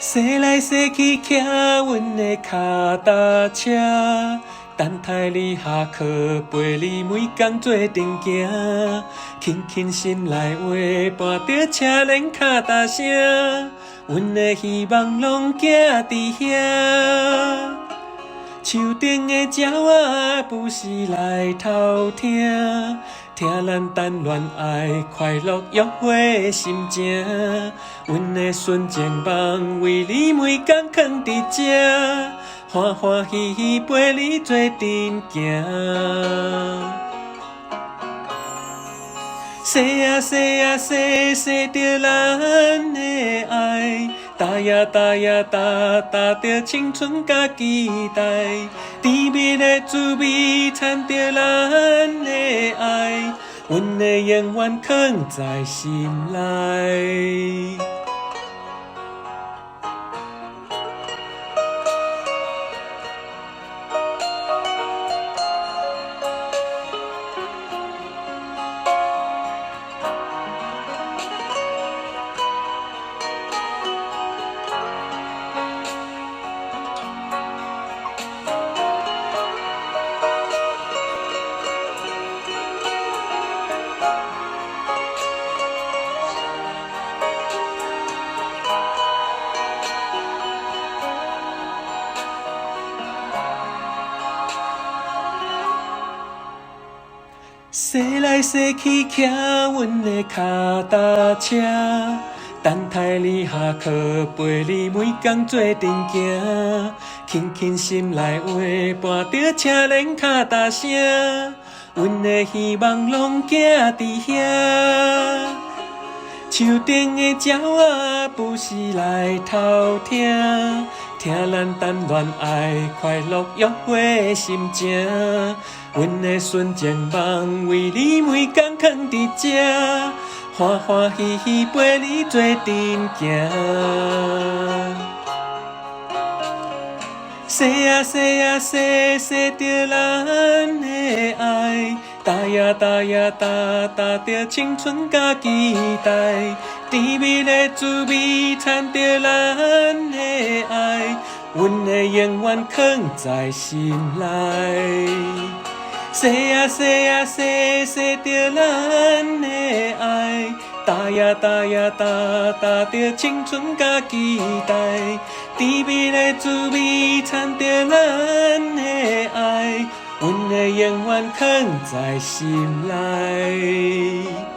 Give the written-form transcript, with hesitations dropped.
踅來踅去騎阮的跤踏車，等待你下課，陪你每工做陣行，輕輕心內話，伴著車輪跤踏聲，阮的希望攏寄佇遐。樹頂的鳥仔不時來偷聽，聽咱談戀愛、快樂約會的心情。阮的純情夢為你每工囥佇這，歡歡喜喜陪你做陣行。踅啊踅啊踅，踅著咱的愛，踏呀踏呀踏，踏著青春佮期待，甜蜜的滋味摻著咱的愛，阮會永遠囥在心內。踅來踅去騎阮的跤踏車，等待你下課，陪你每工做陣行，輕輕心內話，伴著車輪跤踏聲，阮的希望攏寄佇遐。樹頂的鳥仔不時來偷聽，聽咱談戀愛、快樂約會的心情。阮的純情夢為你每工囥佇這，歡歡喜喜陪你做陣行。踅啊踅啊踅，踅著咱的愛，踏呀踏呀踏，踏著青春佮期待，甜蜜的滋味摻著咱的愛，阮會永遠囥在心內。踅啊踅啊踅，踅著咱的愛，踏呀踏呀踏，踏著青春佮期待，甜蜜的滋味摻著咱的愛，阮會永遠囥在心內。